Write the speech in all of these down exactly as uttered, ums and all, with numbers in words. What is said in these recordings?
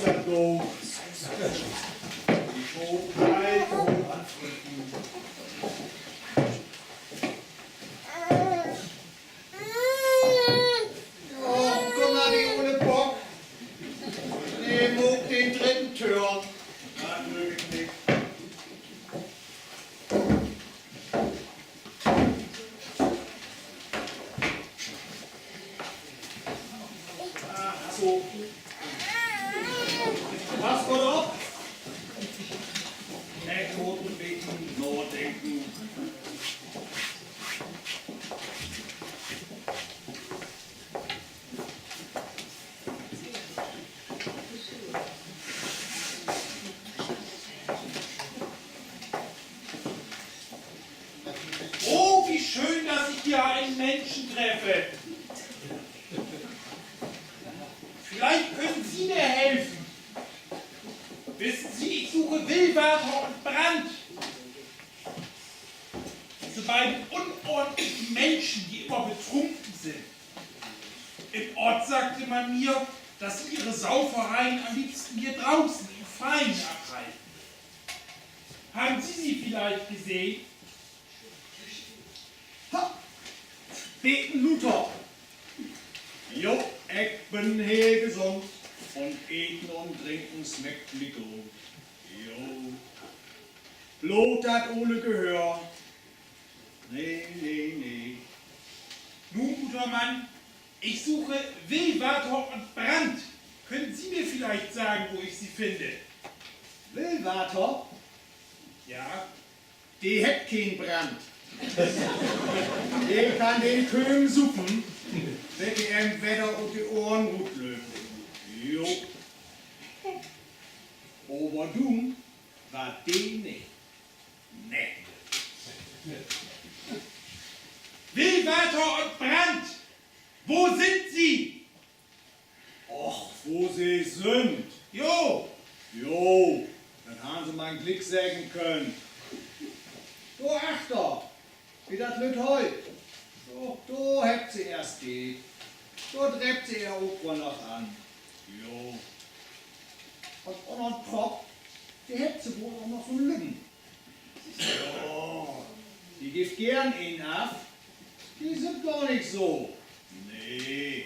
So. Ik mutt halt mal anfrühstücken. Och, kumm mal, de ole Bock. Nee, maak den drüdden Törn. Dat glööv ik nich. Ach so. Pass goot op. Ik mutt en beten nadenken. Oh, wie schön, dass ich hier einen Menschen treffe. Vielleicht können Sie mir helfen. Wissen Sie, ich suche Willwater und Brandt. Diese beiden unordentlichen Menschen, die immer betrunken sind. Im Ort sagte man mir, dass sie ihre Saufereien am liebsten hier draußen im Freien abhalten. Haben Sie sie vielleicht gesehen? Ha! Beten luter. Jo, ik bün heel gesund un Eten un Drinken smeckt mi goot. Jo. Bloot dat ole Gehör. Nee, nee, nee. Nun, guter Mann, ich suche Willwater und Brandt. Können Sie mir vielleicht sagen, wo ich sie finde? Willwater? Ja. De hett keen Brand. De kann den Kööm supen, bet de em wedder ut de Ohren rutlöppt. Jo. Aver du warrst de nich. Nee. Willwater und Brandt, wo sind Sie? Och, wo se sünd? Jo. Jo, dat harrn Se man gliek seggen köönt. Dor achter, bi dat lütt Holt. Doch, dor hebbt se ehr Steed. Dor dreept se ehr ok woll noch an. Jo. Un ünner'n Propp, de hebbt se woll ok noch so'n lütten. Jo, de gifft geern een af. De sünd gor nich so. Nee.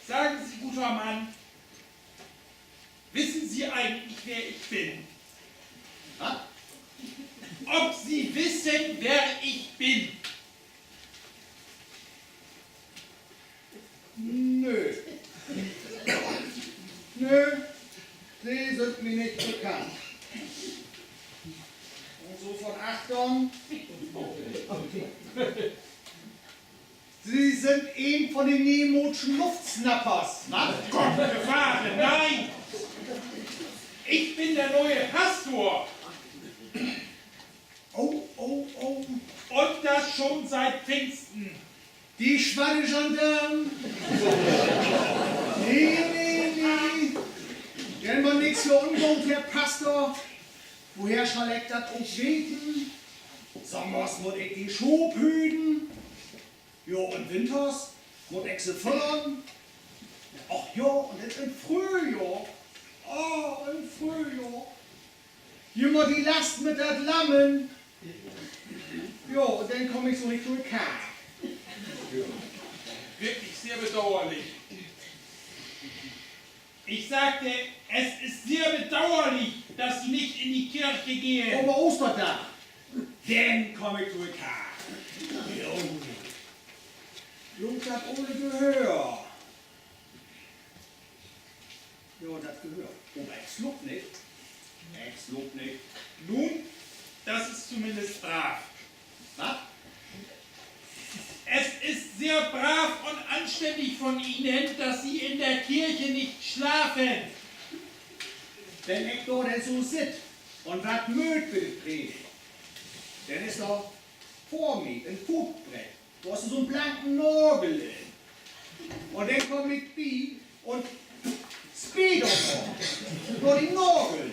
Sagen Sie, guter Mann, wissen Sie eigentlich, wer ich bin? Wat? Ob Sie wissen, wer ich bin? Nö. Nö, Se sünd mi nich bekannt. Un so von achtern. Se sünd een von de neemoodschen Luftsnappers, wat? Gott bewahre, nein! Ich bin der neue Pastor. Oh, oh, oh. Und das schon seit Pfingsten. De swatte Gendarm. Nee, nee, nee. Wenn man nix för ungoot, Herr Pastor, woher schall ik dat ok weten? Sommers mutt ik de Schaap hüten. Jo, un winters mutt ik se föddern. Och jo, un in, in Fröhjohr. Oh, in Fröhjohr. Jümmer de Last mit dat Lammen. Jo, un denn kaam ik so nich to de Kark. Wirklich sehr bedauerlich. Ich sagte, es ist sehr bedauerlich, dass Sie nicht in die Kirche gehen. Aver Oosterdag, denn kaam ik to de Kark. Jo. Bloot dat ole Gehör. Jo, dat Gehör. Aver ik slupp nich. Ik slupp nich. Nun, das ist zumindest brav. Wat? Es ist sehr brav und anständig von Ihnen, dass Sie in der Kirche nicht schlafen. Wenn ik dor denn so sitt un wat mööt bi de Predigt, denn is dor vör mi en Footbrett. Dor is so'n blanken Nagel in. Un denn kaam ik bi un speed dor op. Dor de Nagel.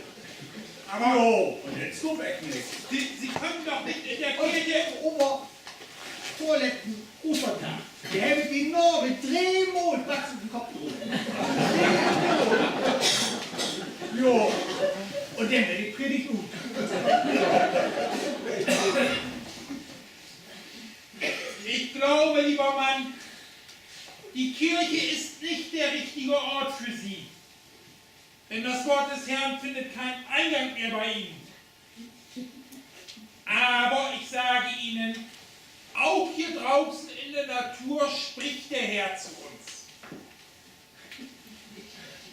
Aver, jo, un denn slupp ik nich. Sie, Sie können doch nicht in der Kirche. Aver vörletzten Oosterdag. De heff ik mi noch mit dree Mal batz op den Kopp drogen. Jo, un denn weer de Predigt ut. Ich glaube, lieber Mann, die Kirche ist nicht der richtige Ort für Sie. Denn das Wort des Herrn findet keinen Eingang mehr bei Ihnen. Aber ich sage Ihnen, auch hier draußen in der Natur spricht der Herr zu uns.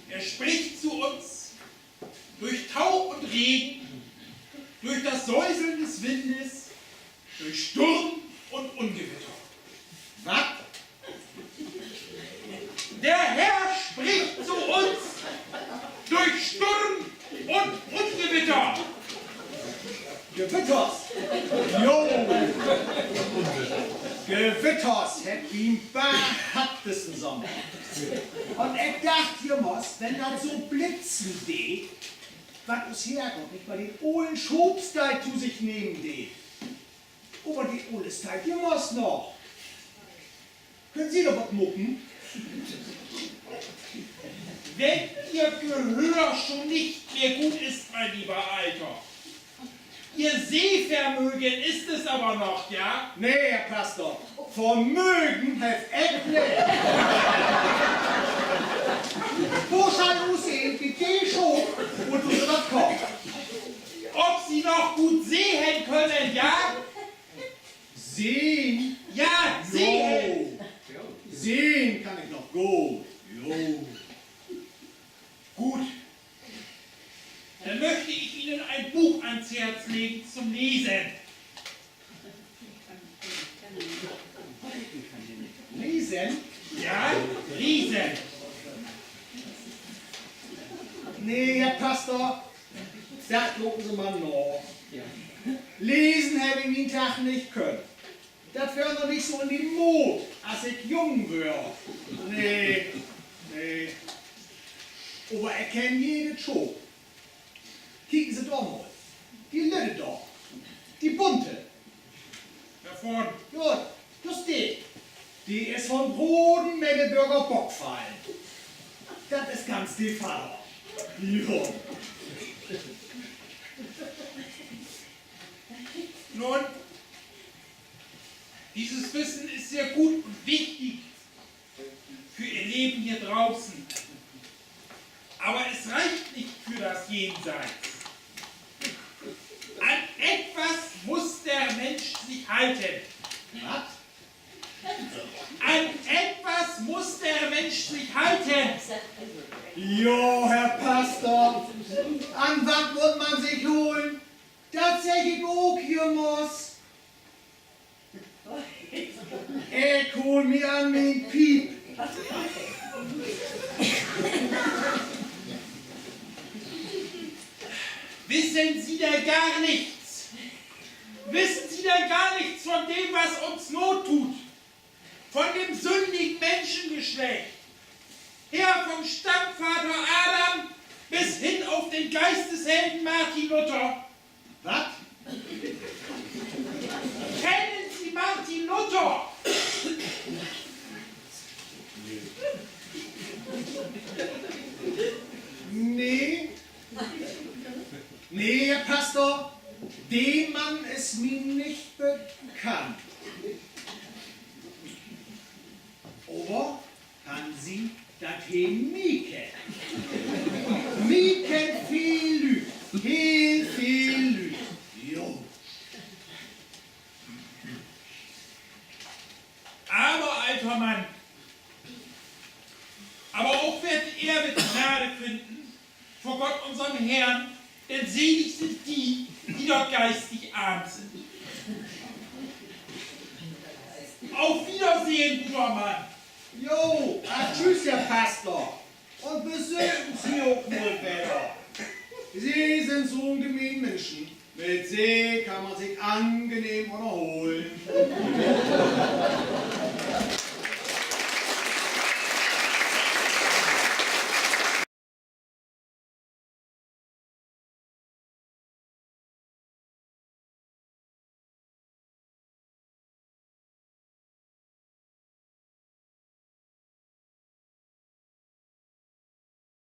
Er spricht zu uns durch Tau und Regen, durch das Säuseln des Windes, durch Sturm und Ungewitter. Wat? Der Herr spricht zu uns durch Sturm und Ungewitter. Gewitters. Jo. Gewitters hett wi en paar hatt dissen Sommer. Un ik dacht jümmers, wenn dat so blitzen deit, wat us Herrgott nich mal den olen Schoopstall to sik nehmen deit. Aver de Ole steiht jümmers noch. Köönt Se dor wat maken? Wenn Ihr Gehör schon nicht mehr gut ist, mein lieber Alter, Ihr Sehvermögen ist es aber noch, ja? Nee, Herr Pastor, Vermögen heff ik nich. Wo schall us sehn, bi de Schoop, wo du dat kommst? Ob Sie noch gut sehen können, ja? Sehn? Ja, sehen. Jo. Sehn kann ik noch goot. Jo. Gut. Dann möchte ich Ihnen ein Buch ans Herz legen zum Lesen. Lesen? Ja, lesen. Nee, Herr Pastor, dat laten Se man na. Lesen heff ik mien Dag nich kunnt. Dat weer noch nich so in de Mood, as ik jung weer. Nee, nee. Aver ik kenn jede Schoop. Kieken Se dor mal. De lütte dor. De bunte. Dor vörn. Jo, just de. De is von 'n groten Mecklenburger Bock fallen. Dat is ganz de Farv. Jo. Nun, dieses Wissen ist sehr gut und wichtig für Ihr Leben hier draußen. Aber es reicht nicht für das Jenseits. An etwas muss der Mensch sich halten. Wat? An etwas muss der Mensch sich halten. Jo, Herr Pastor, an wat mutt man sik holen? Dat segg ik ok jümmers. Ik hool mi an mien Piep. Wissen Sie denn gar nichts? Wissen Sie denn gar nichts von dem, was uns Not tut? Von dem sündigen Menschengeschlecht, her vom Stammvater Adam bis hin auf den Geisteshelden Martin Luther. Wat? Kennen Sie Martin Luther? Nee. Nee, Herr Pastor, de Mann is mi nich bekannt. Aver kann sien, dat he mi kennt. Mi kennt veel Lüüd, heel veel Lüüd. Jo. Armer alter Mann. Aber auch wird er mit Gnade finden vor Gott, unserem Herrn, denn selig sind die, die dort geistig arm sind. Auf Wiedersehen, guter Mann. Jo, ah, tschüss, Herr Pastor. Un besöken Se ok mal wedder. Se sünd so'n gemeen Minschen. Mit Se kann man sik angenehm ünnerholen.